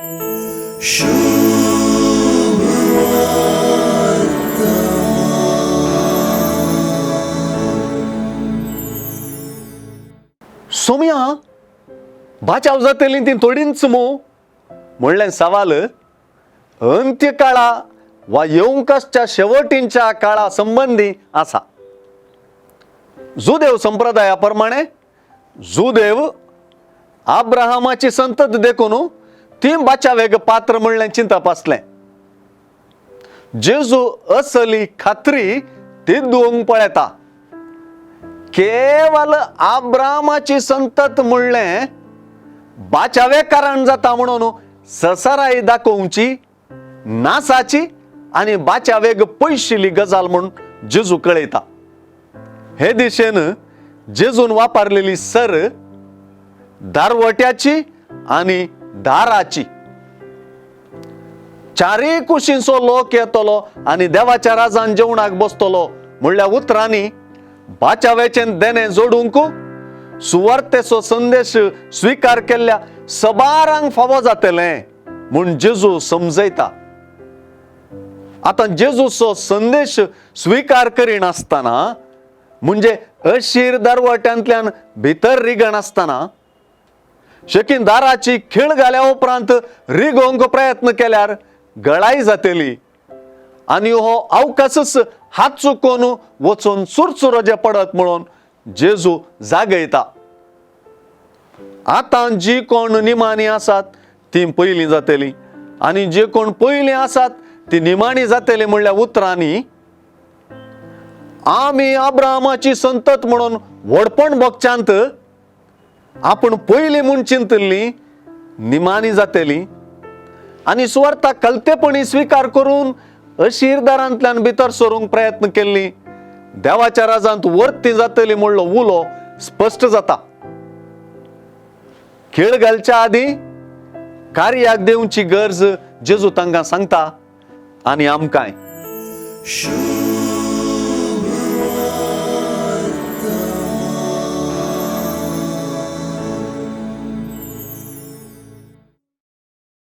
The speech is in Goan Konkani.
सोम्या, बाचाव जातली ती थोडींच मू म्हणलें सवाल अंत्यकाळा वा येवंकसच्या शेवटींच्या काळा संबंदी आसा. जुदेव संप्रदाया प्रमाणे जुदेव आब्राहामाची संतत देखून ती बाचावेग पात्र म्हणलें चिंतप आसलें. जेजू असली खात्री ती दिवंक पळयता. केवल आब्रामाची संतत म्हणलें बाचावे कारण जाता म्हणून ससराई दाखोवची नासाची आनी बाचावेग पयशिली गजाल म्हूण जेजू कळयता. हे दिशेन जेजून वापरलेली सर दारवट्याची आनी दाराची. चारय कुशींचो लोक येतलो आनी देवाच्या राजान जेवणाक बसतलो म्हणल्या उतरांनी बाचाव्याचें देणें जोडूंक सुवार्तेचो संदेश स्विकार केल्ल्या सबारांक फावो जातलें म्हूण जेजू समजयता. आतां जेजूचो संदेश स्विकार करिनासतना म्हणजे अशीर दरवट्यांतल्यान भितर रिगनासतना शकीन दाराची खीळ घाल्या उपरांत रिगोवंक प्रयत्न केल्यार गळाय जातली आनी हो अवकाशच हात चुकोवन वचून चुरचुरो जे पडत म्हणून जेजू जागयता. आतां जी कोण निमाणी आसात ती पयलीं जातली आनी जे कोण पयलीं आसात ती निमाणी जातली म्हणल्या उतरांनी आमी अब्राहमाची संतत म्हणून व्हडपण भोगच्यांत आपूण पयलीं म्हूण चिंतिल्ली निमाणी जातली आनी सुवार्ता कलतेपणी स्विकार करून अशीर दारांतल्यान भितर सरूंक प्रयत्न केल्ली देवाच्या राजांत वर्ती जातली म्हणलो उलो स्पश्ट जाता. खेळ घालच्या आदीं कार्याक दिवची गरज जेजू तांकां सांगता आनी आमकांय.